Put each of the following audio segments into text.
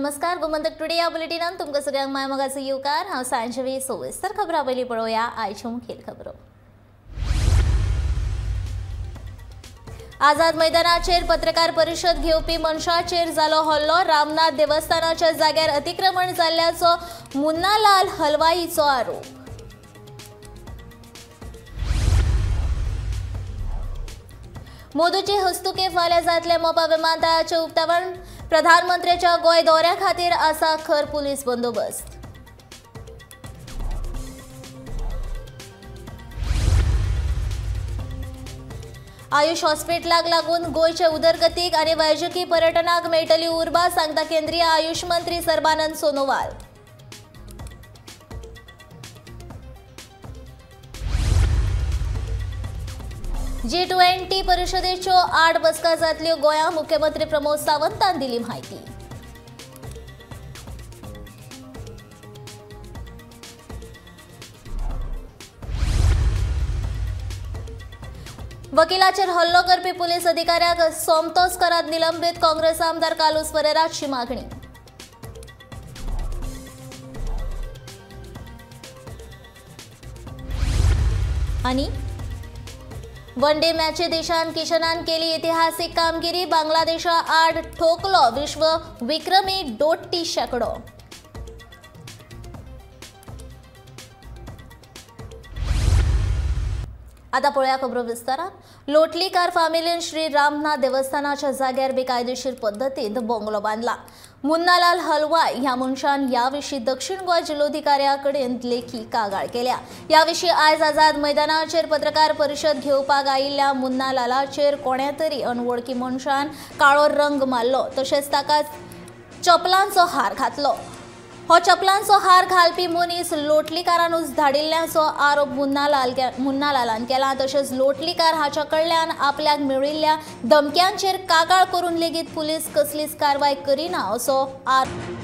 नमस्कार। गोमंतक टुडे या बुलेटिनान तुमकां सगळ्यांक माय मोगाचो येवकार। हांव सांजवी सविस्तर खबरां पयलीं पळोवया आयच्यो मुखेल खबरो। आझाद मैदानाचेर पत्रकार परिशद घेवपी मनशाचेर जालो हल्लो। रामनाथ देवस्थानाच्या जाग्यार अतिक्रमण जाल्ल्याचो मुन्नालाल हलवाईचो आरोप। मोदीचे हस्तुके फाल्यां जातले मोपा विमानतळाचें उक्तावण। प्रधानमंत्र्याच्या गोंय दौऱ्या खातीर आसा खर पुलीस बंदोबस्त। आयुष हॉस्पिटलाक लागून गोंयचे उदरगतीक आनी वैजकी पर्यटनाक मेळटली उर्बा, सांगता केंद्रीय आयुष मंत्री सर्बानंद सोनोवाल। G20 परिषदेच्यो 8 बसका जातल्यो गोंया, मुख्यमंत्री प्रमोद सावंतान दिली म्हायती। वकिलाचेर हल्लो करपी पुलीस अधिकाऱ्याक सोमतोच करात निलंबीत, काँग्रेस आमदार कार्लुस फेरेराची मागणी। आनी वन डे मॅचे देशान किशनान केली ऐतिहासिक कामगिरी, बांगलादेशा आड ठोकलो विश्व विक्रमी 2.5 शेंकडो। आता पळोवया खबरो विस्तारान। लोटलीकार फामिलीन श्री रामनाथ देवस्थानाच्या जाग्यार बेकायदेशीर पद्दतीन बंगलो बांदला। मुन्नालाल हलवाई ह्या मनशान ह्या विशीं दक्षिण गोंय जिल्लोधिकाऱ्या कडेन लेखी कागाळ केल्या। ह्या विशीं आयज आझाद मैदानाचेर पत्रकार परिशद घेवपाक आयिल्ल्या मुन्नालालाचेर कोण्या तरी अनवळखी मनशान काळो रंग मारलो, तशेंच ताका चपलांचो हार घातलो। हो चपलांचो हार घालपी मनीस लोटलीकारानूच धाडिल्ल्याचो आरोप मुन्नालालान केला। तशेंच लोटलीकार हाच्या कडल्यान आपल्याक मेळिल्ल्या धमक्यांचेर कागाळ करून लेगीत पुलीस कसलीच कारवाय करिना असो आरोप।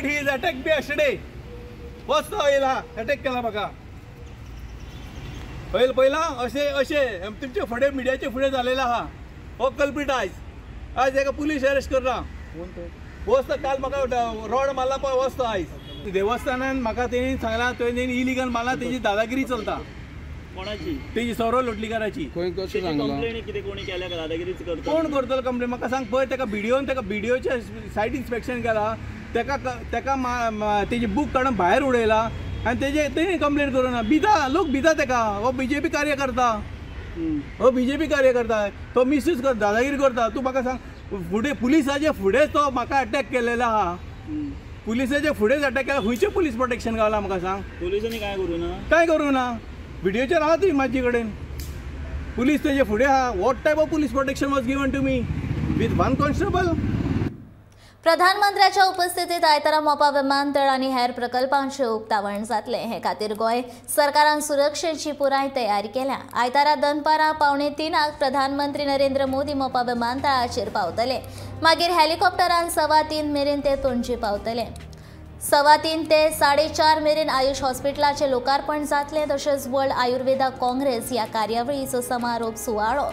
He is attacked me yesterday. वस्त येयला अटॅक केला म्हाका। पयला पयला अशें अशें तुमचे फुडें मिडियाचे फुडें जालेलो आहा हो कल्पीट। आयज आयज एका पुलीस अरेस्ट करना वस्त काल म्हाका रॉड मारला पळय वस्त। आयज देवस्थानान म्हाका तेणी सांगलां तेणी इलिगल मारला, तेजी दादागिरी चलता। कोणाची? तेजी सौरव लोटलीकाराची। कोण करतलो कंप्लेन म्हाका सांग पळय। तेका बिडिओन तेका बिडिओचे सायट इन्स्पेक्शन केला, तेका तेका तेजी बूक काडून भायर उडयला आनी तेजे तेणी कंप्लेन करूं ना। भिता लोक भिता तेका। हो बीजेपी कार्यकर्ता, हो बीजेपी कार्यकर्ता, तो मिसयूज करता, दादागिरी करता। तूं म्हाका सांग फुडें पुलिसाचे फुडें तो म्हाका अटॅक केलेलो आहा। पुलिसाचे फुडेंच अटॅक केला। खंयचें पुलीस प्रोटेक्शन गावला म्हाका सांग? पुलिसांनी काय करूं ना? काय करूं ना? व्हिडियोचेर आहा तुमी म्हाजे कडेन। पुलीस तेजे फुडें आहा। What type of police protection was given to me with 1 constable? प्रधानमंत्र्याच्या उपस्थितीत आयतारा मोपा विमानतळ आनी हेर प्रकल्पांचें उक्तावण जातलें। हे खातीर गोंय सरकारान सुरक्षेची पुराय तयारी केल्या। आयतारा दनपारां 2:45 प्रधानमंत्री नरेंद्र मोदी मोपा विमानतळाचेर पावतले। मागीर हेलिकॉप्टरान 3:15 मेरेन ते पणजी पावतले। 3:15 ते 4:30 मेरेन आयुष हॉस्पिटलाचें लोकार्पण जातलें। तशेंच वर्ल्ड आयुर्वेदा काँग्रेस ह्या कार्यावळीचो समारोप सुवाळो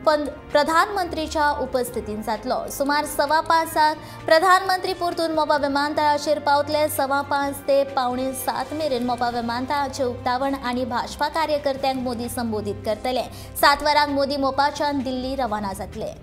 प्रधानमंत्रीच्या उपस्थितीन जातलो। सुमार 5:15 प्रधानमंत्री परतून मोपा विमानतळाचेर पावतले। 5:15 ते 6:45 मेरेन मोपा विमानतळाचें उक्तावण आनी भाजपा कार्यकर्त्यांक मोदी संबोधीत करतले। 7 वरांक मोदी मोपाच्यान दिल्ली रवाना जातले।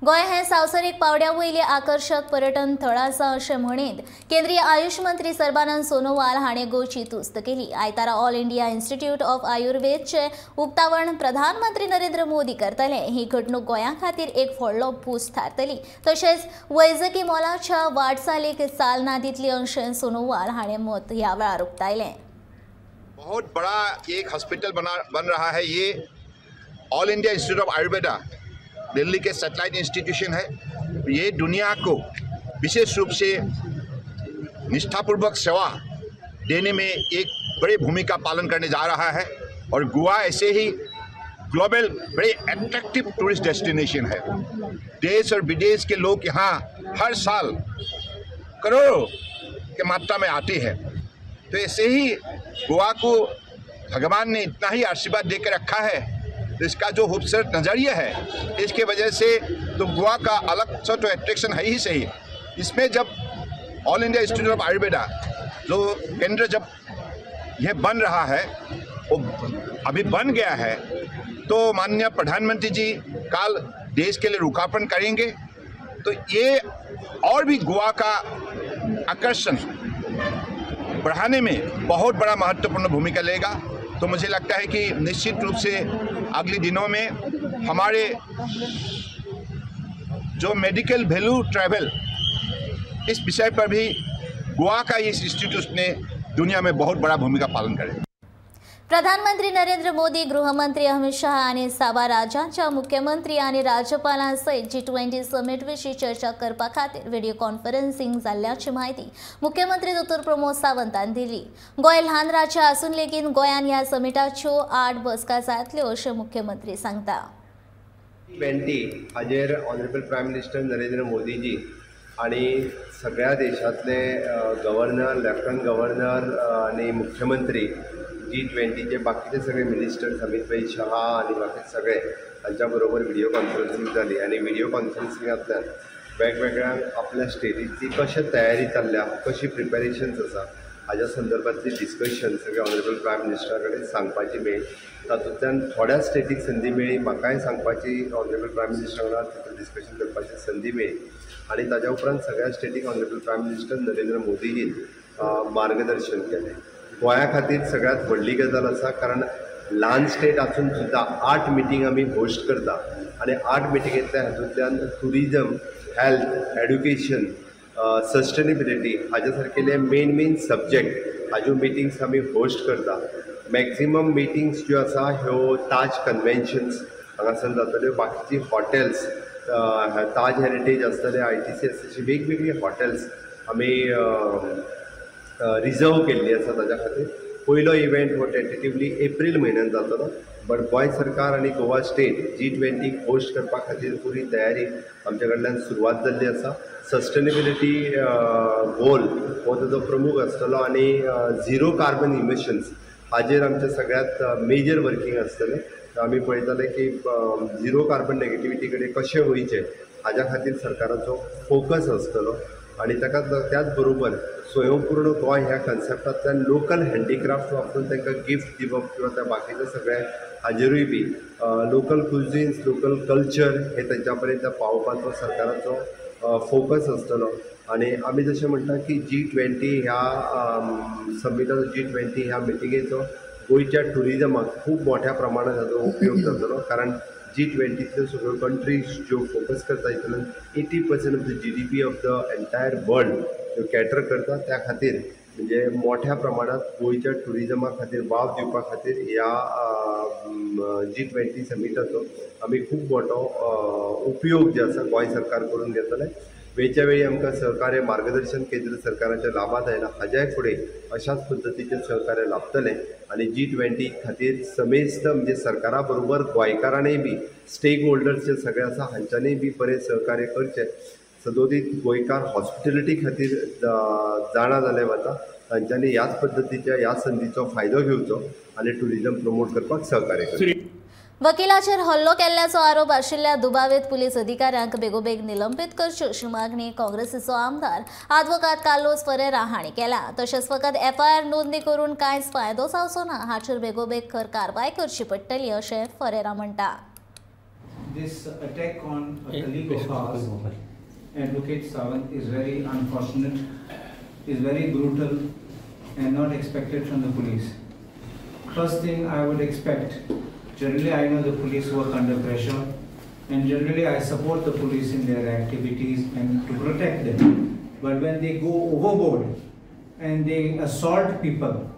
गोंय हें संवसारीक पावंड्या वयलें आकर्शक पर्यटन थळ आसा अशें म्हणीत केंद्रीय आयुष मंत्री सर्बानंद सोनोवाल हाणें गोंयची तुस्त केली. आयतारा ऑल इंडिया इन्स्टिट्यूट ऑफ आयुर्वेदचें उक्तावण प्रधानमंत्री नरेंद्र मोदी करतले. ही घडणूक गोंया खातीर एक व्हडलो बूस्ट थारतली, तशेंच वैजकी मोलाच्या वाटचालीक चालना दितली अशें सोनोवाल हाणें मत ह्या वेळार उक्तायलें. बहुत बड़ा एक हॉस्पिटल बन रहा है. ये All India Institute of Ayurveda Delhi के सैटेलाइट इंस्टीट्यूशन है. ये दुनिया को विशेष रूप से निष्ठापूर्वक सेवा देने में एक बड़ी भूमिका पालन करने जा रहा है और गोवा ऐसे ही ग्लोबल बड़े अट्रैक्टिव टूरिस्ट डेस्टिनेशन है. देश और विदेश के लोग यहाँ हर साल करोड़ों के मात्रा में आते हैं. तो ऐसे ही गोवा को भगवान ने इतना ही आशीर्वाद दे के रखा है, तो इसका जो खूबसूरत नज़रिया है इसके वजह से तो गोवा का अलग सा तो अट्रैक्शन है ही सही. इसमें जब All India Institute of Ayurveda जो केंद्र जब यह बन रहा है, वो अभी बन गया है, तो माननीय प्रधानमंत्री जी कल देश के लिए लोकार्पण करेंगे. तो ये और भी गोवा का आकर्षण बढ़ाने में बहुत बड़ा महत्वपूर्ण भूमिका लेगा. तो मुझे लगता है कि निश्चित रूप से अगले दिनों में हमारे जो मेडिकल वैल्यू ट्रैवल इस विषय पर भी गोवा का इस इंस्टीट्यूट ने दुनिया में बहुत बड़ा भूमिका पालन करे. प्रधानमंत्री नरेंद्र मोदी, गृहमंत्री अमित शाह आनी साबार राज्यांच्या मुख्यमंत्री आनी राज्यपालां सयत G20 summit विशीं चर्चा करपा खातीर व्हिडिओ कॉन्फरन्सिंग जाल्ल्याची म्हायती मुख्यमंत्री डॉ प्रमोद सावंतान दिली. गोंय ल्हान राज्य आसून लेगीत गोंयान ह्या समिटाच्यो 8 बसका जातल्यो अशें मुख्यमंत्री सांगता. 20 हाजेर honourable prime minister Narendra Modiji आनी सगळ्या देशांतले गव्हर्नर, लेफ्टनंट गव्हर्नर आनी मुख्यमंत्री, G20चे बाकीचे सगळे मिनिस्टर्स अमित भाई शहा आनी बाकी सगळे हांच्या बरोबर व्हिडिओ कॉन्फरन्सिंग जाली आनी व्हिडिओ कॉन्फरन्सिंगांतल्यान वेगवेगळ्या आपल्या स्टेटींतली कशें तयारी चल्ल्या, कशी प्रिपेरेशन्स आसा हाज्या संदर्भांतली डिस्कशन सगळे ऑनरेबल प्रायम मिनिस्टरा कडेन सांगपाची मेळ्ळी. तातूंतल्यान थोड्या स्टेटीक संदी मेळ्ळी म्हाकाय सांगपाची, ऑनरेबल प्रायम मिनिस्टरा वांगडा तितून डिस्कशन करपाची संदी मेळ्ळी आनी ताज्या उपरांत सगळ्या स्टेटीक ऑनरेबल प्रायम मिनिस्टर नरेंद्र मोदीजीन मार्गदर्शन केलें. गोंया खातीर सगळ्यांत व्हडली गजाल आसा, कारण ल्हान स्टेट आसून सुद्दां 8 मिटींग आमी होस्ट करता आनी 8 मिटिंगेंतल्या हातूंतल्यान टुरिजम, हेल्थ, एड्युकेशन, सस्टेनेबिलिटी हाज्या सारकेले मेन मेन सब्जेक्ट हाज्यो मिटिंग्स आमी होस्ट करता. मॅक्सिमम मिटिंग्स ज्यो आसा ह्यो ताज कन्वेन्शन्स हांगासर जातल्यो, बाकीची हॉटेल्स ताज हेरिटेज आसतले, ITC आसतले, वेगवेगळी हॉटेल्स आमी रिजर्व केल्ली आसा. ताज्या खातीर पयलो इव्हेंट हो टेंटेटिवली एप्रील म्हयन्यान जातलो, बट गोंय सरकार आनी गोवा स्टेट G20 host करपा खातीर पुरी तयारी आमच्या कडल्यान सुरवात जाल्ली आसा. सस्टेनेबिलिटी गोल हो ताजो प्रमुख आसतलो आनी झिरो कार्बन इमिशन्स हाजेर आमचें सगळ्यांत मेजर वर्किंग आसतलें. आमी पळयतले की झिरो कार्बन नेगेटिविटी कडेन कशें वयचें हाज्या खातीर सरकाराचो फोकस आसतलो आनी ताका त्याच बरोबर स्वयंपूर्ण गोंय ह्या कन्सेप्टांतल्यान लोकल हँडीक्राफ्ट वापरून तांकां गिफ्ट दिवप किंवा त्या बाकीच्या सगळ्या हाजेरूय बी लोकल कुझिन्स, लोकल कल्चर हे तांच्या पर्यंत पावोवपाचो सरकाराचो फोकस आसतलो. आनी आमी जशें म्हणटा की G20 ह्या समिटाचो, G20 ह्या मिटिंगेचो गोंयच्या टुरिजमाक खूब मोठ्या प्रमाणात हाजो उपयोग जातलो, कारण G20तल्यो सगळ्यो कंट्रीज ज्यो फोकस करता हितून 80% of the GDP of the entire world ज्यो कॅटर करता, त्या खातीर म्हणजे मोठ्या प्रमाणात गोंयच्या टुरिजमा खातीर वाव दिवपा खातीर ह्या G20 समिटाचो आमी खूब मोठो उपयोग जे आसा गोंय सरकार करून घेतलें. वेळच्या वेळी आमकां सहकार्य मार्गदर्शन केंद्र सरकाराचें लाभात आयलां, हाज्याय फुडें अशाच पद्दतीचें सहकार्य लाभतलें आनी G20 खातीर समेस्त म्हणजे सरकारा बरोबर गोंयकारांनीय बी स्टेक होल्डर्स जे सगळे आसा हांच्यांनीय बी बरें सहकार्य करचें. सदोदीत गोंयकार हॉस्पिटेलिटी खातीर जाणा जाले वता, तांच्यांनी ह्याच पद्दतीच्या ह्या संदीचो फायदो घेवचो आनी टुरिजम प्रमोट करपाक सहकार्य करचें. वकिलाचेर हल्लो केल्ल्याचो आरोप आशिल्ल्या दुबावीत पुलीस अधिकाऱ्यांक बेगोबेग निलंबीत करच्यो अशी मागणी काँग्रेसीचो आमदार आदवोगाद कार्लोस फरेरा हांणी केल्या. तशेंच फकत एफआयआर नोंदणी करून कांयच फायदो जावचो ना, हाचेर बेगोबेग खर कारवाय करची पडटली अशें फरेरा म्हणटा. This attack on a colleague of ours, Advocate Sawant, is very unfortunate, is very brutal and not expected from the police. First thing I would expect, generally I know the police work under pressure and generally I support the police in their activities and to protect them. But when they go overboard and they assault people,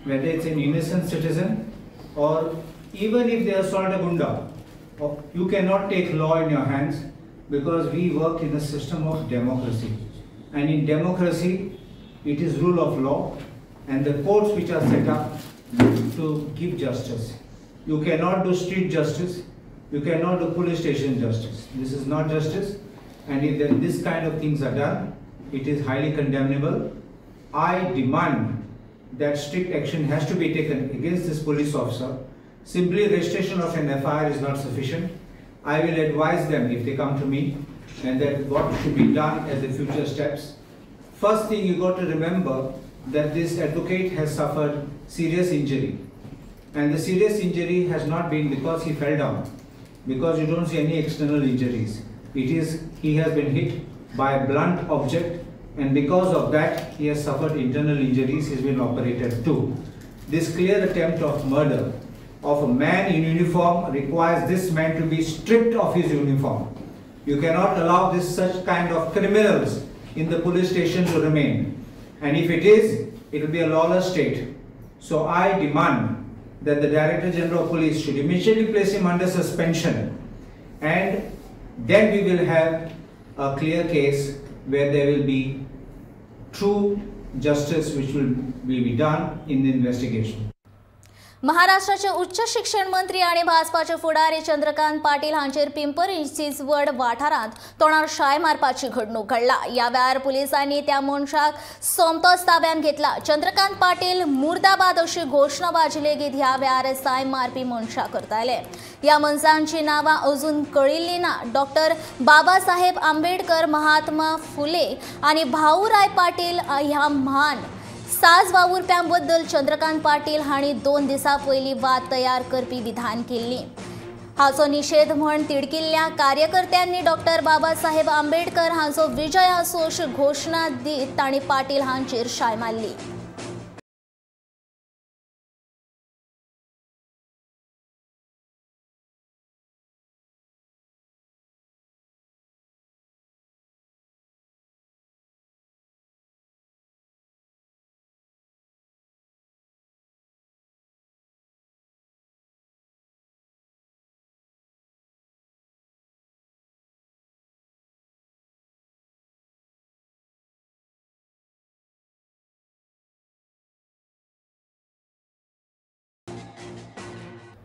whether it's an innocent citizen or even if they assault a gunda, you cannot take law in your hands, because we work in a system of democracy. And in democracy, it is rule of law and the courts which are set up to give justice. You cannot do street justice, you cannot do police station justice. This is not justice, and if this kind of things are done, it is highly condemnable. I demand that strict action has to be taken against this police officer. Simply registration of an FIR is not sufficient. I will advise them if they come to me, and that what should be done as the future steps. First thing you got to remember that this advocate has suffered serious injury. And the serious injury has not been because he fell down, because you don't see any external injuries. It is he has been hit by a blunt object, and because of that he has suffered internal injuries, he's been operated too. This clear attempt of murder of a man in uniform requires this man to be stripped of his uniform. You cannot allow this such kind of criminals in the police station to remain. And if it is, it will be a lawless state. So I demand that the Director General of Police should immediately place him under suspension, and then we will have a clear case where there will be true justice which will be done in the investigation. महाराष्ट्राचे उच्च शिक्षण मंत्री आणि भाजपाचे फुडारी चंद्रकांत पाटील हांचेर पिंपरी चिंचवड वाठारांत तोंडार शाय मारपाची घडणूक घडला. ह्या वेळार पुलिसांनी त्या मनशाक सोमतोच ताब्यांत घेतला. चंद्रकांत पाटील मुर्दाबाद अशी घोशणाबाजी लेगीत ह्या वेळार साय मारपी मनशां करताले. ह्या मनशांची नांवां अजून कळिल्ली ना. डॉक्टर बाबासाहेब आंबेडकर, महात्मा फुले आनी भाऊराय पाटील ह्या म्हान साज वावुरप्यांबद्दल चंद्रकांत पाटील हांणी 2 दिसां पयलीं वाद तयार करपी विधान केल्ली. हाचो निशेध म्हण तिडकिल्ल्या कार्यकर्त्यांनी डॉक्टर बाबासाहेब आंबेडकर हांचो विजय आसूं अशी घोशणा दीत तांणी पाटील हांचेर शाय मारली.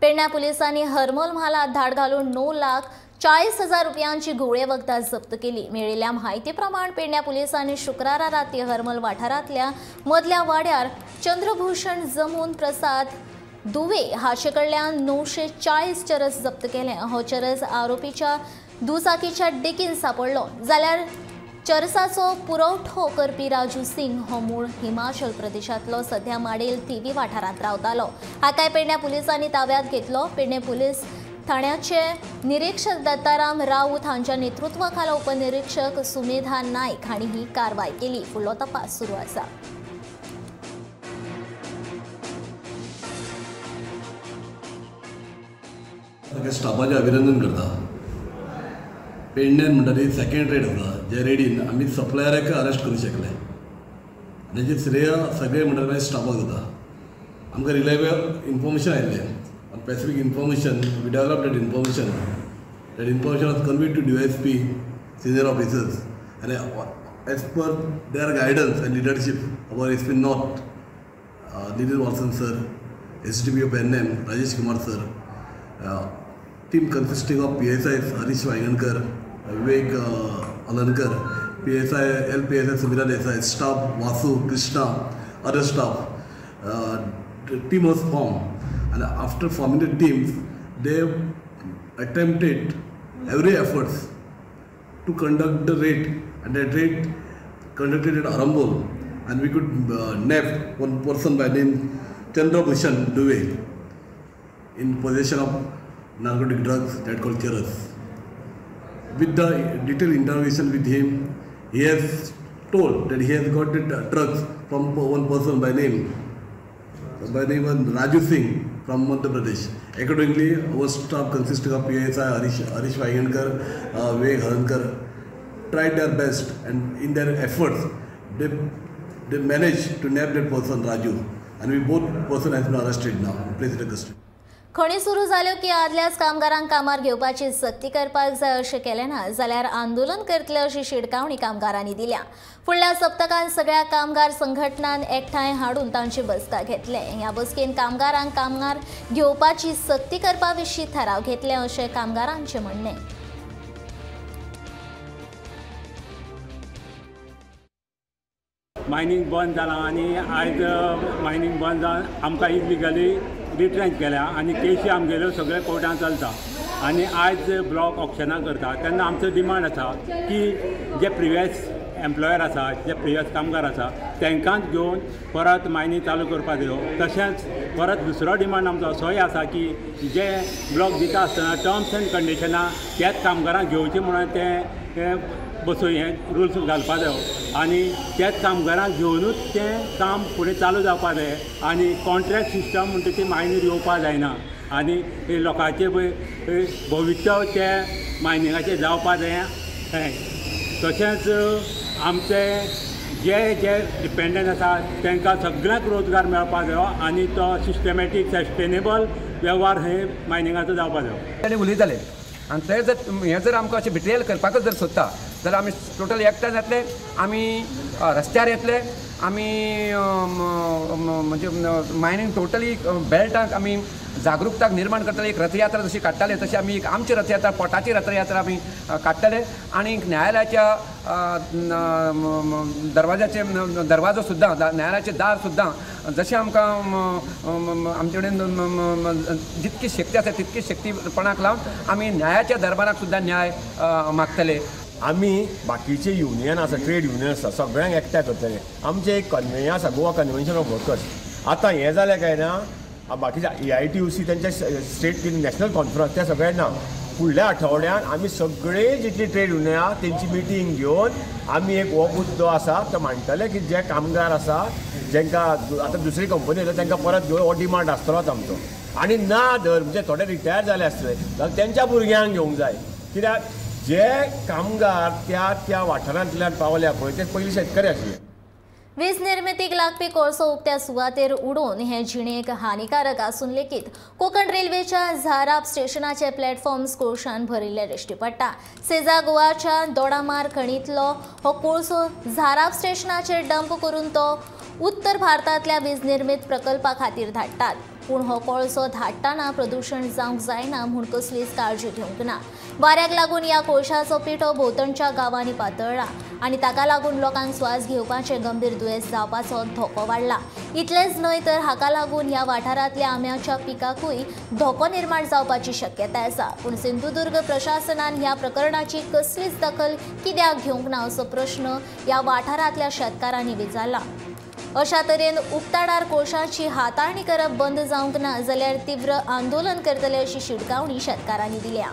पेडण्या पोलिसांनी हरमल म्हालात धाड घालून 9,40,000 रुपयांची घुवळे वखदां जप्त केली. मेळिल्ल्या म्हायती प्रमाण पेडण्या पोलिसांनी शुक्रारा राती हरमल वाठारांतल्या मदल्या वाड्यार चंद्रभूषण जमून प्रसाद दुवे हाचे कडल्यान 940 चरस जप्त केले. हो चरस आरोपीच्या दुचाकीच्या डिकीन सापडलो. जाल्यार चरसाचो पुरवठो करपी राजू सिंग हो मूळ हिमाचल प्रदेशांतलो सध्या माडेल थिवी वाठारांत रावतालो. हाकाय पेडण्या पुलिसांनी ताब्यांत घेतलो. पेडणे पुलीस ठाण्याचे निरीक्षक दत्ताराम राऊत हांच्या नेतृत्वाखाला उपनिरीक्षक सुमेधा नाईक हांणी ही कारवाय केली. फुडलो तपास सुरू आसा. स्टाफाचें अभिनंदन करता. पेडण्यान म्हणटा ती सेकेंड रेड आसा, जे रेडीन आमी सप्लायराक अरेस्ट करूं शकले. ताचें श्रेय सगळें म्हणटा तें स्टाफाक जाता. आमकां रिलायबल इन्फॉर्मेशन आयिल्लें, on specific information we develop that information. That information was conveyed to DySP, senior officers, आनी as per their guidance and leadership our SP north Nitin Watson sir, SDPO Pernem Rajesh Kumar sir, team consisting of PSI Harish Vaingankar, Vivek Alankar, PSI LPSI Samira Desai, staff Vasu, Krishna, other staff. The team was formed, and after forming the teams, they attempted every efforts to conduct the raid, and that raid conducted at Arambol, and we could nab one person by name Chandrabhushan Dubey in possession of narcotic drugs that called charas. With the detailed interrogation with him, he has told that he has got the drugs from one person by name Raju Singh from Madhya Pradesh. Accordingly, our staff consisting of PSI Harish Vaighankar, Vivek Harankar tried their best, and in their efforts they managed to nab that person Raju, and we both person has been arrested now, placed in custody. खणी सुरू जाल्यो की आदल्याच कामगारांक कामार घेवपाची सक्ती करपाक जाय अशें केलें ना जाल्यार आंदोलन करतले अशी शिडकावणी कामगारांनी दिल्या. फुडल्या सप्तकांत सगळ्या कामगार संघटनान एकठांय हाडून तांची बसका घेतले. ह्या बसकेन कामगारांक कामार घेवपाची सक्ती करपा विशीं थाराव घेतले अशें कामगारांचें म्हणणें. मायनींग बंद जालां आनी आयज मायनींग बंद जावन आमकां इलिगली रिट्रेंच केल्या आनी केशी आमगेल्यो सगळे कोर्टान चलता आनी आयज ब्लॉक ऑक्शनां करता तेन्ना आमचो डिमांड आसा की जे प्रिवियस एम्प्लॉयर आसा, जे प्रिवियस कामगार आसा तांकांच घेवन परत मायनींग चालू करपाक जायो. तशेंच परत दुसरो डिमांड आमचो असोय आसा की जे ब्लॉक दिता आसतना टर्म्स एंड कंडिशनां त्याच कामगारांक घेवची म्हणून ते बसून हे रुल्स घालपा जायो आनी त्याच कामगारांक घेवनूच तें काम फुडें चालू जावपा जाय आनी कॉन्ट्रॅक्ट सिस्टम म्हणटा ती मायनीर येवपा जायना आनी लोकांचें भविश्य ते मायनिंगाचें जावपा जाय. तशेंच आमचे जे जे डिपेंडंट आसा तांकां सगळ्यांक रोजगार मेळपा जायो आनी तो सिस्टमॅटीक सस्टेनेबल वेव्हार हे मायनिंगाचो जावपा जायो. आनी उलयताले आनी ते जर हें जर आमकां अशें बिट्रेयल करपाकच जर सोदता जाल्यार आमी टोटल एकठांय जातले, आमी रस्त्यार येतले, आमी म्हणजे मायनींग टोटली बेल्टाक आमी जागृकताक निर्माण करतले. एक रथयात्रा जशी काडटाले तशी आमी एक आमची रथयात्रा, पोटाची रथयात्रा आमी काडटले आनी न्यायालयाच्या दरवाजाचे दरवाजो सुद्दां, न्यायालयाचे दार सुद्दां जशें आमकां आमचे कडेन जितकी शक्ती आसा तितकी शक्तीपणाक लावन आमी न्यायाच्या दरबाराक सुद्दां न्याय मागतले. आमी बाकीचे युनियन आसा, ट्रेड युनियन आसा, सगळ्यांक एकठांय करतले. आमचें एक कन्वेन आसा, गोवा कन्वेन्शन ऑफ वर्कर्स. आतां हें जालें काय ना, बाकीचे AITUC तेंच्या स्टेट नॅशनल कॉन्फरन्स त्या सगळ्यांना फुडल्या आठवड्यान आमी सगळे जितली ट्रेड युनियन आहा तेंची मिटींग घेवन आमी एक हो मुद्दो आसा तो मांडटले की जे कामगार आसा जेंकां आतां दुसरी कंपनी येता तांकां परत घेवन हो डिमांड आसतलोच आमचो. आनी ना धर म्हणजे थोडे रिटायर जाले आसतले जाल्यार तेंच्या भुरग्यांक घेवंक जाय, कित्याक जे कामगार त्या त्या वाठारांतल्यान पावल्या पळय ते पयलीं शेतकरी आशिल्ले. वीज निर्मितीक लागपी कोळसो उक्त्या सुवातेर उडोवन हे जिणेक हानिकारक आसून लेगीत कोकण रेल्वेच्या झाराप स्टेशनाचे प्लॅटफॉर्म्स कोळशान भरिल्ले दिश्टी पडटा. सेजा गोवाच्या दोडामार खणींतलो हो कोळसो झाराप स्टेशनाचेर डंप करून तो उत्तर भारतांतल्या वीज निर्मीत प्रकल्पा खातीर धाडटात. पूण हो कोळसो धाडटना प्रदूशण जावंक जायना म्हूण कसलीच काळजी घेवंक ना. वाऱ्याक लागून ह्या कोळशाचो पिठो भोंवतणच्या गांवांनी पातळ्ळा आनी ताका लागून लोकांक स्वास घेवपाचें गंभीर दुयेंस जावपाचो धोको वाडला. इतलेंच न्हय तर हाका लागून ह्या वाठारांतल्या आंब्याच्या पिकाकूय धोको निर्माण जावपाची शक्यताय आसा. पूण सिंधुदुर्ग प्रशासनान ह्या प्रकरणाची कसलीच दखल कित्याक घेवंक ना असो प्रश्न ह्या वाठारांतल्या शेतकारांनी विचारला. अशा तरेन उक्ताडार कोळशाची हाताळणी करप बंद जावंक ना जाल्यार तीव्र आंदोलन करतले अशी शिटकावणी शेतकारांनी दिल्या.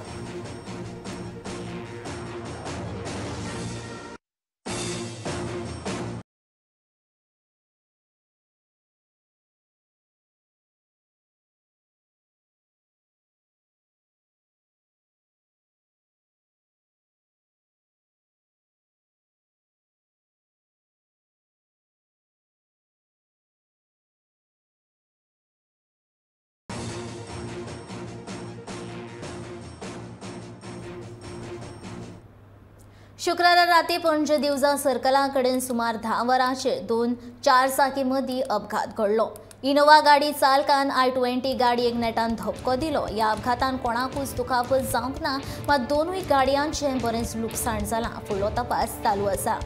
शुक्रारा राती पणजे दिवजा सर्कला कडेन सुमार 10 वरांचेर 2 चारचाकी मदीं अपघात घडलो. इनोवा गाडी चालकान i20 गाडयेक नेटान धपको दिलो. ह्या अपघातान कोणाकूच दुखापत जावंक ना, मात दोनूय गाडयांचें बरेंच लुकसाण जालां. फुडलो तपास चालू आसा.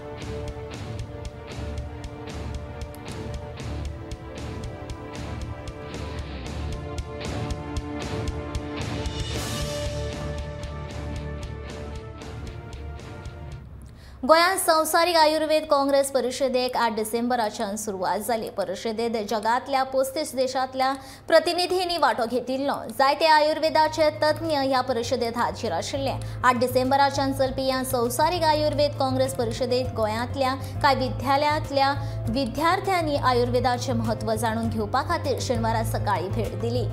गोंयांत संवसारीक आयुर्वेद काँग्रेस परिशदेक 8 डिसेंबराच्यान सुरवात जाली. परिशदेत जगांतल्या 35 देशांतल्या प्रतिनिधींनी वांटो घेतिल्लो. जायते आयुर्वेदाचे तज्ञ ह्या परिशदेत हाजीर आशिल्ले. 8 डिसेंबराच्यान चलपी ह्या संवसारीक आयुर्वेद काँग्रेस परिशदेत गोंयांतल्या कांय विद्यालयांतल्या विद्यार्थ्यांनी आयुर्वेदाचें म्हत्व जाणून घेवपा खातीर शेनवारा सकाळीं भेट दिली.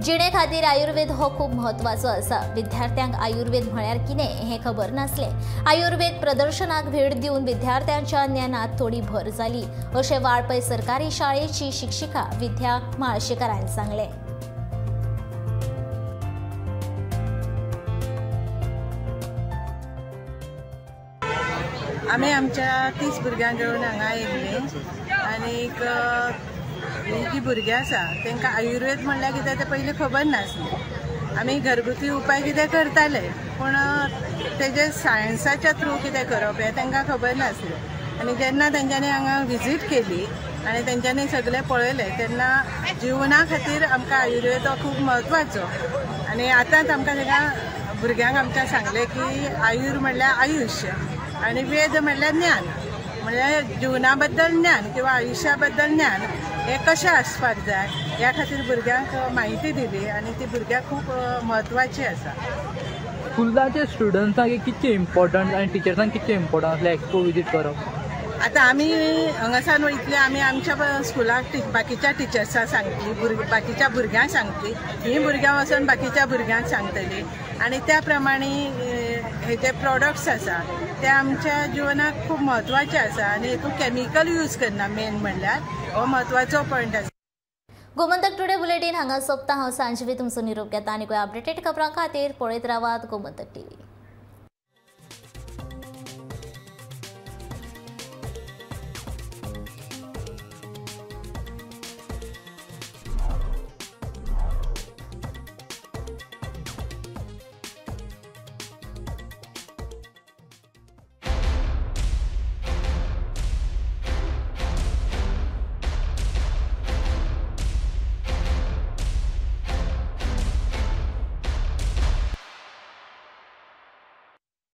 जिणे खातीर आयुर्वेद हो खूब म्हत्वाचो आसा. विद्यार्थ्यांक आयुर्वेद म्हळ्यार कितें हें खबर नासलें. आयुर्वेद प्रदर्शनाक भेट दिवन विद्यार्थ्यांच्या ज्ञानात थोडी भर जाली अशें वाळपय सरकारी शाळेची शिक्षिका विद्या म्हाळशेकरान सांगलें. आमी आमच्या 30 भुरग्यांक घेवन हांगा येयल्लीं आनीक जी भुरगीं आसा तांकां आयुर्वेद म्हणल्यार कितें तें पयलीं खबर नासलें. आमी घरगुती उपाय कितें करताले पूण तेजे सायन्साच्या थ्रू कितें करप हें तांकां खबर नासलें. आनी जेन्ना तेंच्यांनी हांगा विजीट केली आनी तेंच्यांनी सगळें पळयलें तेन्ना जिवना खातीर आमकां आयुर्वेद हो खूब म्हत्वाचो. आनी आतांच आमकां तांकां भुरग्यांक आमच्या सांगलें की आयुर म्हणल्यार आयुश्य आनी वेद म्हणल्यार ज्ञान, म्हणल्यार जिवना बद्दल ज्ञान किंवा आयुश्या बद्दल ज्ञान हें कशें आसपाक जाय ह्या खातीर भुरग्यांक म्हायती दिली आनी ती भुरग्यांक खूब म्हत्वाची आसा. स्कुलाचे स्टुडंट्सांक कितकें इम्पॉर्टंट आनी टिचर्सांक कितकें इम्पॉर्टंट आसलें एक्सपो विजीट करप? आतां आमी हांगासान वयतले, आमी आमच्या स्कुलाक बाकीच्या टिचर्सांक सांगतली, बाकीच्या भुरग्यांक सांगतली, हीं भुरग्यां वचून बाकीच्या भुरग्यांक सांगतली आनी त्या प्रमाणे हे जे प्रोडक्ट्स आसा ते आमच्या जिवनाक खूब म्हत्वाचे आसा आनी हितून केमिकल यूज करना मेन म्हणल्यार हो म्हत्वाचो पॉयंट आसा. गोमंतक टुडे बुलेटीन हांगा सोंपता. हांव सांजवी तुमचो निरोप घेता आनी अपडेटेड खबरां खातीर पळयत रावात गोमंतक टीव्ही.